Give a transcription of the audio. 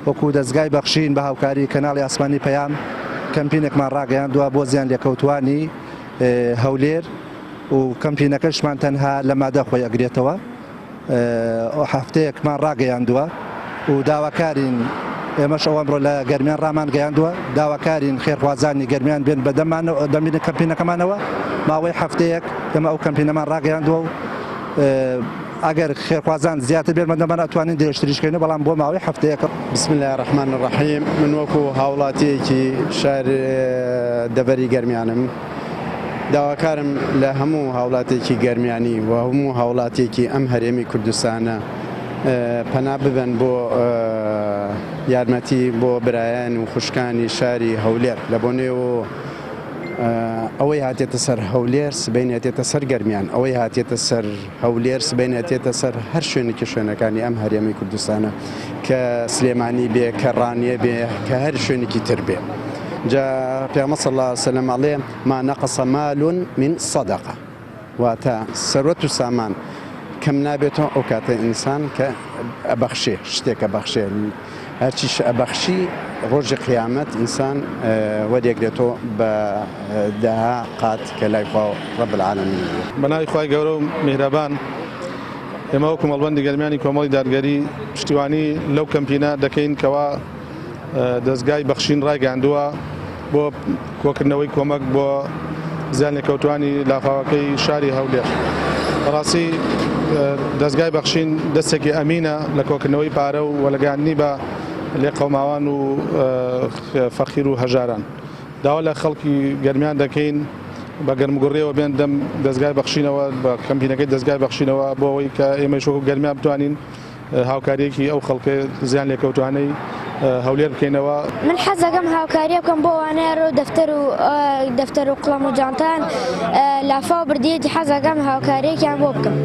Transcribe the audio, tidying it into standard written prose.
وەکو دەزگای بەخشین بە هاوکاری کەناڵی ئاسمانی پەیام کەمپینێکمان ڕاگەیاندووە بۆ زیان لێکەوتوانی هەولێر و کەمپینەکەشمان تەنها لە مادە خۆی ئەگرێتەوە هەفتەیەکمان ڕاگەیاندووە و داواکارین ئێمەش ئەو ئەمڕۆ لە گەرمیان ڕامان گەیاندووە داواکارین خێرخوازانی گەرمیان بێن بە دەمانەوە دەمینە کەمپینەکەمانەوە ماوەی هەفتەیەک ئێمە ئەو کەمپینەمان ڕاگەیاندووە و ئەگەر خێرخوازان زیاتر بێن بەدەمان ئەتوانین درێژتریش کەین بەڵام بۆ ماوەی هەفتەیەک. بسم اللە الرحمن الرحیم من وەکو هاوڵاتیەکی شار دەڤەری گەرمیانم داواکارم لە هەموو هاوڵاتێکی گەرمیانی و هەموو هاوڵاتیەکی ئەم هەرێمی کوردستانە پەنا ببەن بۆ یارمەتی بۆ برایان و خوشکانی شاری هەولێر لە بۆنەیەوە ئەوەی هاتێتە سەر هەولێر سبەینێ تێتە سەر گەرمیان، ئەوەی هاتێتە سەر هەولێر سبەینێ تێتە سەر هەر شوێنێکی شوێنەکانی ئەم هەرێمی کوردستانە کە سلێمانی بێ کە ڕانیە بێ کە هەر شوێنێکی تر بێ جا پێغەمبەر صلی الله علیه وسلم ئەڵێ ما نقص مال من صدقە واتە سەروەت و سامان کەم نابێتەوە ئەو کاتە ئینسان کە ئەبەخشێ شتێک ئەبەخشێ هەرچیش ئەبەخشی ڕۆژی قیامەت ئینسان وەریەگرێتەوە بە دەها قات کە لای خوا رب العالمین بێ. بەناوی خوای گەورە و میهرەبان ئێمە وەکو مەڵبەندی گەرمیانی کۆمەڵی دادگەری پشتیوانی لەو کەمپینە دەکەین کەوا دەزگای بەخشین ڕایگەیاندووە بۆ کۆکردنەوەی کۆمەک بۆ زیانلێکەوتوانی لافاوەکەی شاری هەولێر. بەڕاستی دەزگای بەخشین دەستێکی ئەمینە لە کۆکردنەوەی پارە و وەلەگەیاندنی بە لێقەوماوان و فەقیر و هەژاران. داوا لە خەڵکی گەرمیان دەکەین بە گەرموگوڕیەوە بێن دەم دەزگای بەخشینەوە بە کەمپینەکەی دەزگای بەخشینەوە بۆ ئەوەی کە ئێمەش وەکو گەرمیان بتوانین هاوکاریەکی ئەو خەڵکە زیان لێکەوتوانەی هەولێر بکەینەوە. من حەزەکەم هاوکاریە بکەم بۆ وانەیە و دەفتەر و دەفتەر و قڵەم و جانتان لافاو بردیەتی حەزەکەم هاوکاریەکیان بۆ بکەم.